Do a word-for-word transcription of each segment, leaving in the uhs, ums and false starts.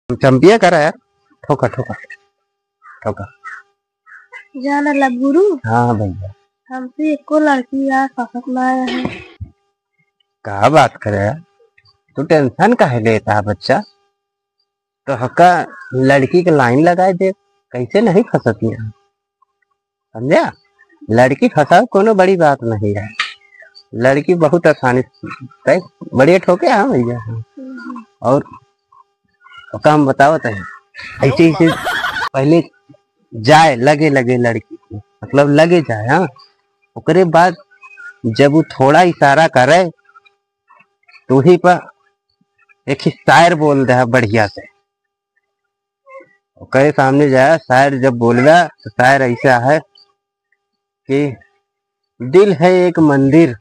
चंपिया करा यार, ठोका, ठोका, ठोका। जाना लब गुरु। हाँ भैया। हमसे एको लड़की यार पसंद ना आया है। का बात करे यार, तू tension काहे लेता है बच्चा? तो हका लड़की के line लगाए दे, कैसे नहीं फंसती है, समझा? लड़की फंसाओ कोनो बड़ी बात नहीं है, लड़की बहुत आसानी से, बढ़िया ठोके। हाँ भैया, हाँ। और ओका हम बतावत है, ऐसे, ऐसे पहले जाए लगे, लगे लड़की के, मतलब लगे जाए, हाँ। ओकरे बाद जब वो थोड़ा इशारा करे, तो वही पर एक ही शायर बोल दे बढ़िया से। ओकरे सामने जाए, शायर जब बोलबा, तो शायर ऐसा है कि दिल है एक मंदिर।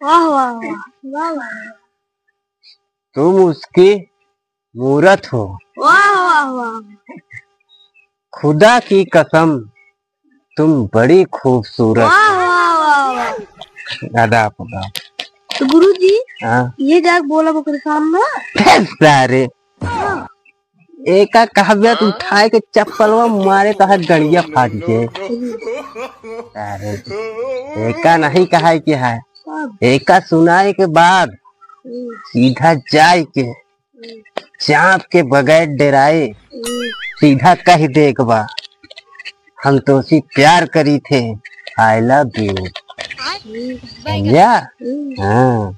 वाह, वाह, वाह, वाह, वाह। तुम उसकी मूरत हो। वाह, वाह, वाह। खुदा की कसम, तुम बड़ी खूबसूरत हो। वाह, वाह, वाह, वाह। अदा खुदा। तो गुरुजी, हाँ। ये जाके बोला ओकरे सामने। सारे। हाँ। एका कहबे तो उठाए के चप्पलवा मारे तो हाथ गड़िया फाट के। अरे, एका नहीं कहाए के है, एका सुनाए के बाद सीधा जाए के चाप के बगैर डराए सीधा कह दे एक बार, "हम तोसी प्यार करी थे, I love you।" समझा? हाँ,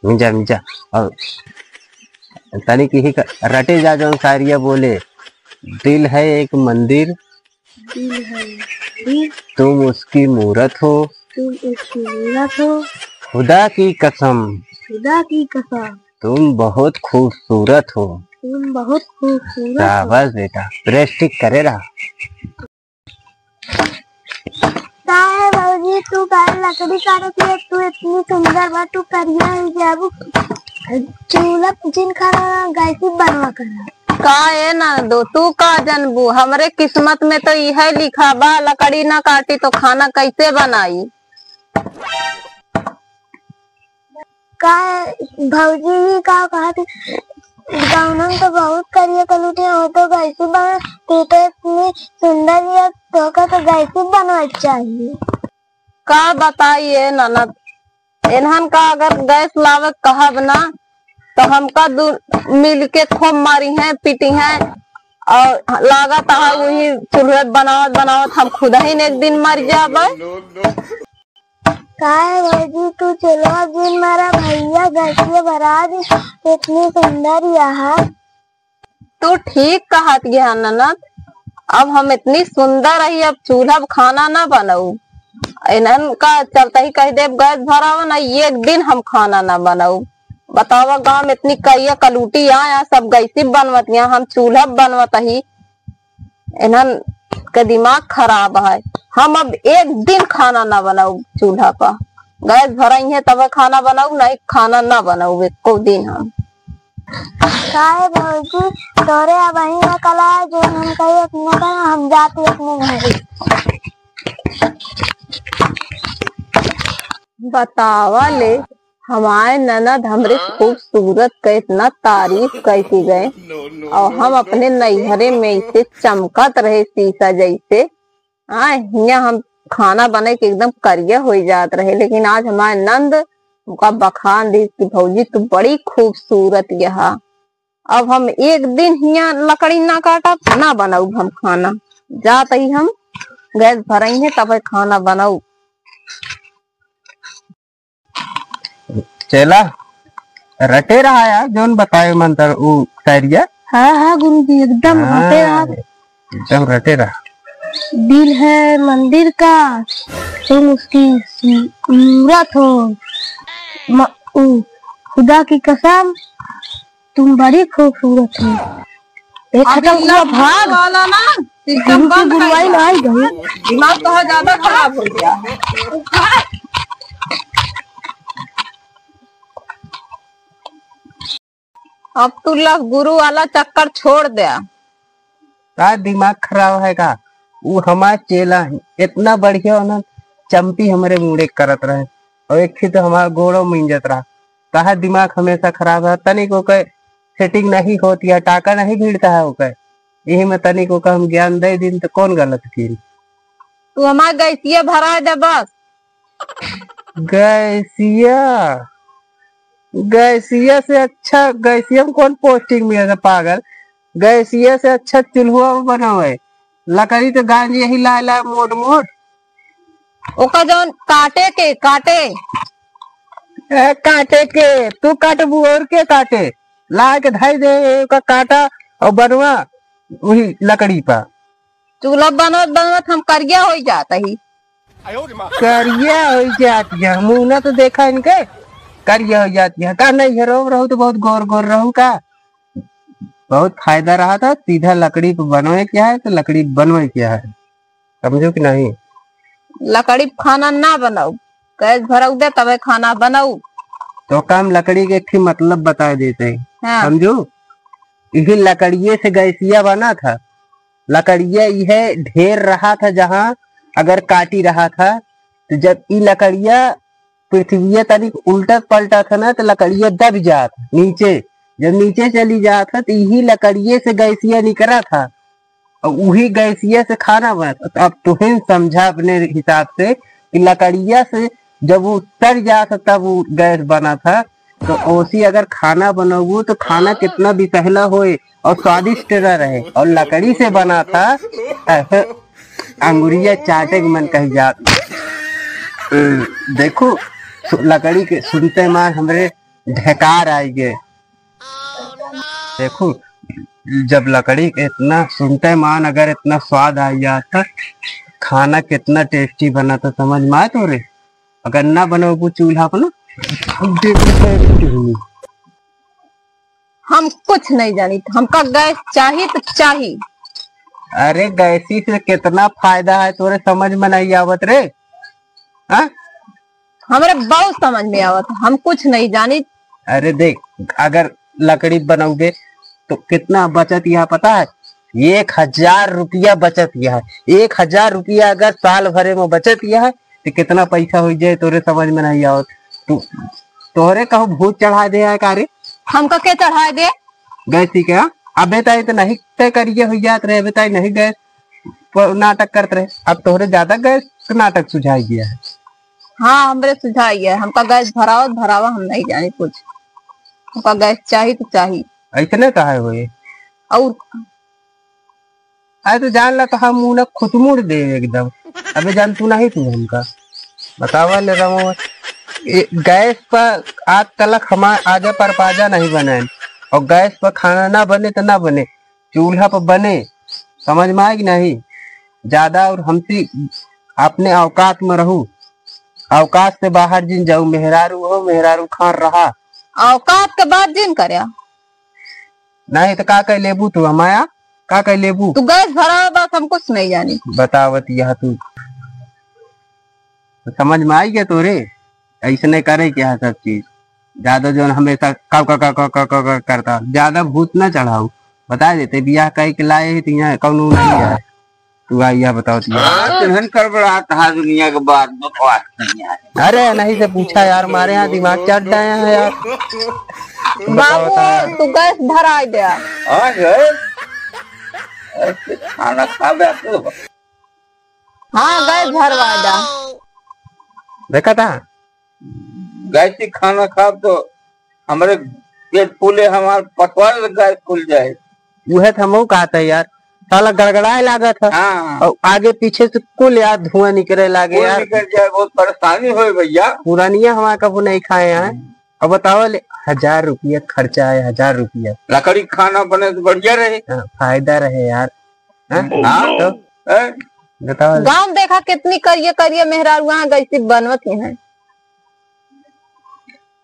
मिजा, मिजा। और तनी की ही क-, रटे जा जौन शायरिया बोले, "दिल है एक मंदिर, दिल है मंदिर, तुम उसकी मूरत हो, तुम उसकी मूरत हो, खुदा की कसम, खुदा की कसम, तुम बहुत खूबसूरत हो।" तुम बहुत खूबसूरत हो। शाबाश बेटा, press ठीक करे रहा। का है भौजी, तू काहे लकड़ी काटत है? तू इतनी सुंदर बा, तू करिया हो जाबू। चूल्हा जिन खाना गैसी बनवा कर। का ए ननदो, तू का जनबू, हमरे किस्मत में तो इहे लिखा बा, लकड़ी ना काटी तो खाना कैसे बनाई? का भौजी, ई का कहत, गाँव में तो बहुत करिया कलूटिया हो, तो गैसी बना, तू तो इतनी सुंदर या तोका तो गैसी बनवा चाहिए। का बताई ए ननद, इन्हन का अगर गैस लावे कहब ना, तो हमका दू मिल के खूब मारी हैं, पीटी हैं, और लागत है वही चूल्हे बनावत बनावत हम खुद ही एक दिन मर जाबे। काहे भौजी तू चलो, अब जिन मारा भैया गैसिया भरा दी, इतनी सुंदर यहाँ। तू ठीक कहत गया ननद, अब हम इतनी सुंदर रही, अब चूल्हा पे खाना ना बनाऊ। इन्हन का चलता ही कह देब गैस भरावा ना, एक दिन हम खाना ना बनाऊ। बतावा गाँव में इतनी करिया कलूटी आया, सब गैसी बनवत यहाँ, हम चूल्हा पे बनवत ही। इन्हन के दिमाग खराब है। हम अब एक दिन खाना ना बनाऊ चूल्हा पर। गैस भरई है तब खाना बनाऊ, नहीं खाना ना बनाऊ एको दिन हम। काहे भौजी, तोरे अब वही अकल है जो हम कही अपने का, हम जाती अपने घर। बतावा ले, हमारे ननद हमरे खूबसूरत के इतना तारीफ कैसी गए, और हम अपने नैहरे में इसे चमकत रहे शीशा जैसे। हाँ, हियाँ हम खाना बने के एकदम करिया हो जात रहे, लेकिन आज हमारे नंद उनका बखान दी कि भौजी तू बड़ी खूबसूरत यहाँ। अब हम एक दिन हियाँ लकड़ी ना काटब, ना बनाऊ हम खाना, जात ही हम गैस भरई है तब खाना बनाऊ। चेला, रटे रहा यार, जौन बताए मंत्र उ शायरिया। हाँ, हाँ गुरुजी, एकदम हाँ, रटे रहा। एकदम रटे रहा। दिल है मंदिर का, तुम उसकी सूरत हो। म-, उ, खुदा की कसम, तुम बड़ी खूबसूरत हो। ए, अब खत्म हुआ, भाग। वाला ना, एकदम गुरु की बंद गुरुआई कर ना आई गई। दिमाग तो ज्यादा खराब हो गया। अब तू लग गुरु वाला चक्कर छोड़ दे। का दिमाग खराब है का? उ हमार चेला है, इतना बढ़िया ना चंपी हमरे मुड़े करत रहे, और एक ही तो हमार गोड़ो मिंजत रहा। कहा दिमाग हमेशा खराब है, तनिक ओके setting नहीं होत या टाका नहीं भिड़ता है ओकर। यही में तनिक ओका हम ज्ञान दे दिन तो कौन गलत की? तू हमार गैसिया भरा दे बस। गैसिया, गैसिया से अच्छा, गैसिया में कौन posting मिला था पागल? गैसिया से अच्छा चूल्हा बनावे, लकड़ी तो गांज यही लाए लाए मोट मोट। ओका जौन काटे के, काटे। ए, काटे के, तू काटबू और के काटे? ला के धई दे, ओका काटा और बनवा वही लकड़ी पा। चूल्हा बनत बनत हम करिया होई जात ही। करिया होई जात है, मुंह ना तो देखा इनके, करिया होई जात है। का नहीं है, रो रहू तो बहुत गोर गोर रहू का, बहुत फायदा रहा था। सीधा लकड़ी पे बनवे क्या है तो लकड़ी बनवे क्या है, समझो कि नहीं? लकड़ी पे खाना ना बनाऊ, गैस भरऊ दे तबे खाना बनाऊ। तो काम लकड़ी के एक ठे मतलब बता देते हैं, हाँ। समझो, इही लकड़िए से गैसिया बना था। लकड़िया इहे ढेर रहा था, जहाँ अगर काटी रहा था, तो जब ई लकड़िया पृथ्वीया तनिक उल्टत पलटत है ना, तो लकड़िया दब जात है नीचे। जब नीचे चली जात है, तो इही लकड़िए से गैसिया निकरा था, और उही गैसिया से खाना बनत। अब तुहिन समझा अपने हिसाब से कि लकड़िया से जब वो तर जात है, तब वो गैस बना था। तो ओसी अगर खाना बनौबू, तो खाना कितना बिसहला होए और स्वादिष्ट न रहे, और लकड़ी से बना था, अंगुरिया चाटे के मन कही जात। अ, देखो, सु-, लकड़ी के सुनते मान हमरे ढेकार आई गए। देखो, जब लकड़ी के इतना सुनते मान अगर इतना स्वाद आ जाता, खाना कितना tasty बना था, समझ में आए तोरे? अगर ना बनोबू चूल्हा पर ना, हम देखो कैसे होई। हम कुछ नहीं जानी, हमका गैस चाही तो चाही। अरे गैसी से कितना फायदा है तोरे समझ में नहीं आवत रे, हाँ? हमरे बहुत समझ में आवत, हम कुछ नहीं जानी। अरे देख, अगर लकड़ी बनौबे तो कितना बचत यहाँ पता है? एक हजार रुपया बचत यहाँ है। एक हजार रुपया अगर साल भरे में बचत यहाँ है तो कितना पैसा हो जाए तोरे समझ में नहीं आवत। तू, तोहरे कहूँ भूत चढ़ा दे है का रे? हमका के चढ़ाए दे? गैसी के, हाँ? अबे ताई तो नहीं तय करिए हो जात रहे, अबे ताई नहीं गैस पर नाटक करत रहे, अब तोहरे ज्यादा गैस नाटक सुझाई गया है। हाँ, हमरे सुझाई है, हमका गैस भरावत भरावा, हम नहीं जानी कुछ, हमका गैस चाही तो चाही। ऐसने कहा है होए? और अरे तो जान ला तो हम मुंह ना खुतमुड़ दे एकदम। अबे जान तू नहीं तू हमका बतावा ले रहा हूँ। ए, गैस पर आज तलक हमार आजा पर पाजा नहीं बने, और गैस पर खाना ना बने तो ना बने, चूल्हा पर बने, समझ में आए कि नहीं? ज्यादा और हमसे अपने औकात में रहू, औकात से बाहर जिन जाऊ। मेहरारू हो, मेहरारू खान रहा। औकात के बात जिन करया। नहीं तो का कह लेबू तू हमाया, का कह लेबू? तू गैस भरा बस, हम कुछ नहीं जानी। बतावत यह तू तो समझ में आई गया तोरे? ऐसने करे क्या है सब चीज? ज्यादा जो हमेशा काव का, का, का, का, का, का करता, ज्यादा भूत ना चढ़ाऊ। बता देते बियाह कह के लाए ही तो यहाँ कौनो नहीं है। तू आ यह बताओ तो यह। हाँ, तुहन कर बड़ा कहा दुनिया के बात बकवास नहीं है। अरे नहीं से पूछा यार, मारे यहाँ दिमाग चाट डाया है यार। बाबू, तू गैस भरा दे। हाँ गैस? ऐसे खाना खा बे तू। हाँ, गैस भरवा दा। देखा था? गैसी खाना खाब तो हमरे पेट फूले, हमार पकवान गैस फूल जाए। उहे तो हमहू कहत है यार, साला गड़गड़ाए लागत है। हाँ। और आगे पीछे से कुल यार धुआं निकरे लागे फूल यार। निकल जाए, बहुत परेशानी होए भैया। पुरानिया हमार कबू नहीं खाए हैं। हम्म। अब बताओ ले, हजार रुपया खर्चा है, हजार रुपया। लकड़ी खाना बने तो बढ़िया रहे। हाँ, फायदा रहे यार। हाँ? हाँ। तो? हैं? बताओ। गाँव देखा कितनी करिया करिया मेहरारू वहाँ गैसी बनवत ही हैं।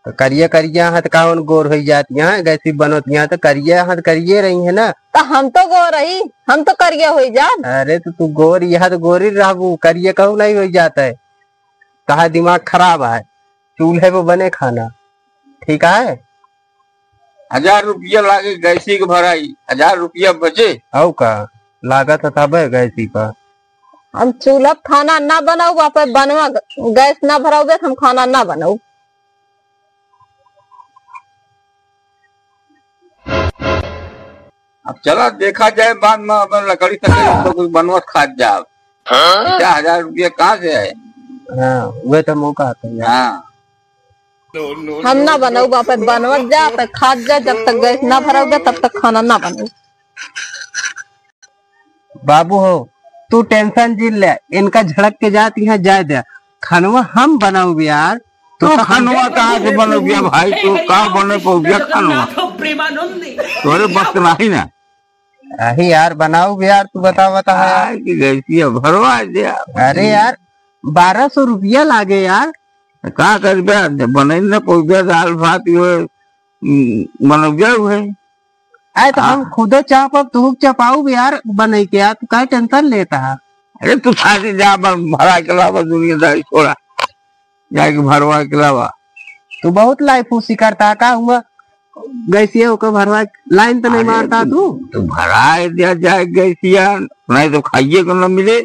तो करिया करिया हाथ कावन गोर होई जात यहाँ, गैसी बनवत यहाँ तो करिया हाथ करिए रही है ना। तो हम तो गोर रही, हम तो करिया होई जात। अरे तो तू गोर यहाँ तो गोरी रहबू, करिया कहू नहीं होई जात है। तहा दिमाग खराब है, चूल्हे पे बने खाना, ठीक है? हजार रुपया लागे गैसी के भराई, हजार रुपया बचे। हौ का? लागत है तबे गैसी पर। हम चूल्हा पे खाना ना बनाऊ, आप बनवा गैस ना भराऊ, बस हम खाना ना बनाऊ। अब चला देखा जाए बाद में, अपन लकड़ी तकड़ी तो कुछ बनवत खात जाब। हाँ? पचास हजार रुपया कहाँ से आए? हाँ, वह तो मौका आता है यार। हाँ। हम ना बनाऊ बापे, बनवत जा, तब खात जा, जब तक गैस ना भराऊ जा, तब तक खाना ना बनाऊ। बाबू हो, तू tension जिन ले, इनका झड़क के जात यहाँ जाए दे, खानवा हम बनाऊ यार। तू तो खानवा कहाँ से बनऊ भैया भाई, तू का बने पउबिया खानवा? तोरे बस नहीं ना। अरे यार, बनाऊ भी यार, तू बता, बता है यार। आय कि गैसिया भरवा दे यार। अरे यार, बारह सौ रुपया लागे यार। का करबे, जब बनई न पउबे दाल भात, यो, हम्म, बनउबे हुए। आय तो हम हाँ। खुदो चापब, तू चपाऊ भी यार बनई के यार, तू काहे tension लेता है? अरे तू साथे जा, ब-, भरा के लावा, दुनियादारी छोड़ा। जाके भरवा के लावा। तू बहुत लाइफूसी करता का हुआ? गैसिया ओकर भरवा, लाइन तो नहीं अरे मारता तू, तू? तू भराए दिया जाए गैसिया, नहीं तो खाइए को न मिले,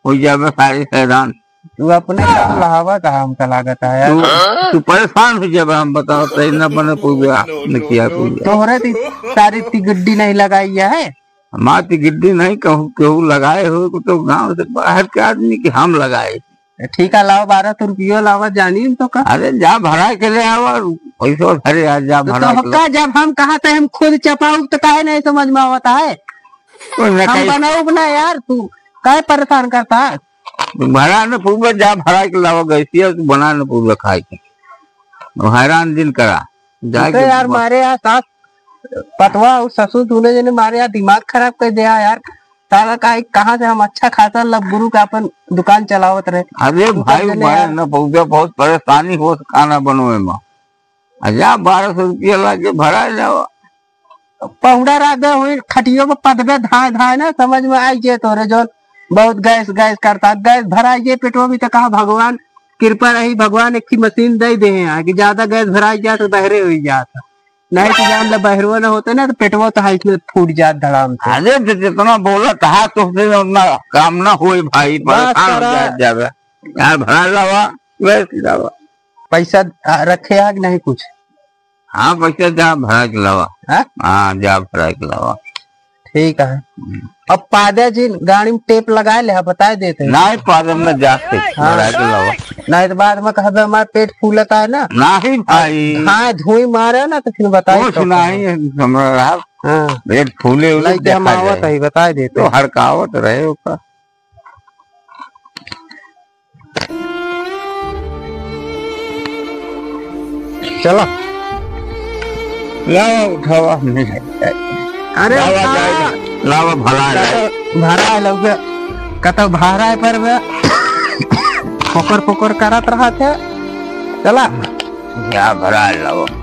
हो जाबे सारे हैरान। तू अपने काम लहावा था, हमका लागत है यार। तू, तू परेशान हो जाबे, हम बताओ, तई न बने पउबे, न किया पउबे। तोहरे ती सारी तिगड्डी नहीं लगाई है। हमार तिगड्डी नहीं कहूँ, केहू लगाए हो को तो गाँव से बाहर के आदमी के हम लगाए। ठीक है, लावा, बारह सौ रुपयो लावा, जानी हम तो का। अरे जा भरा के ले आवा, पैसो धरे आ जा तो, भरा तो के। का जब हम कहा थे हम खुद चपाऊ तो काहे नहीं समझ में आवता है? तो न हम कहीं बनाऊ बना यार, तू काहे परेशान करता है? तू भरा न पउबे, जा भरा के लावा गैसिया, तू बना न पउबे खाए के। वो हैरान जिन करा। तू जाके तो यार बा- मारे यार सास पतवा और ससुर दोनों जने मारे यार दिमाग खराब कर दिया यार। साला का, कहाँ से हम अच्छा खासा लबगुरु का अपन दुकान चलावत रहे। अरे तू भाई, कर देने बड़े यार। न पउबे, बहुत परेशानी हो खाना बनवे में। आ जा, बारह सौ रुपया लाके भरा जावा। पहुड़ा रात भर हुई खटियो पे पदबे धाए धाए ना, समझ में आई जे तोरे जौन बहुत गैस गैस करता, गैस भराई जे पेटवा भी तो कहा भगवान कृपा रही, भगवान एक ही मशीन दे दे हैं कि ज्यादा गैस भराई जात तो बहरे हुई जात। नहीं तो जान ले बहरवा ना होते ना तो पेटवा तो हाइट में फूट जात धड़ाम से। अरे तो जितना बोला कहा तो उतना काम ना होए भाई, बस परेशान हो करा। जात जावे। यार भरा लावा, गैस लावा। पैसा, आ, रखे है कि नहीं कुछ? हाँ, पैसा जा भरा के लावा। हाँ? हाँ, जा भरा के लावा। ठीक है। हम्म। अब पादा जी गाड़ी में टेप लगाए ले, हाँ, बताए देते हैं। नहीं, पादा में जाते, हाँ। भरा के लावा। नहीं तो बाद में कहबे हमार पेट फूलता है ना। नहीं भाई। हाँ, धुई मारे ना तो फिर बताए कुछ तो नहीं, हमरा रहा। हाँ। पेट फूले उले लइके हम देखा आवत जाए। है, बताए देते तो हैं। हड़कावत रहे ओका। चला। लावा, उठावा, हमने है। अरे लावा, उठा। जाए, लावा, भरा है। भरा है, लौके। कतौ भरा है पर बे। फोकर, फोकर करत रहा थे। चला। या भरा है, लावा।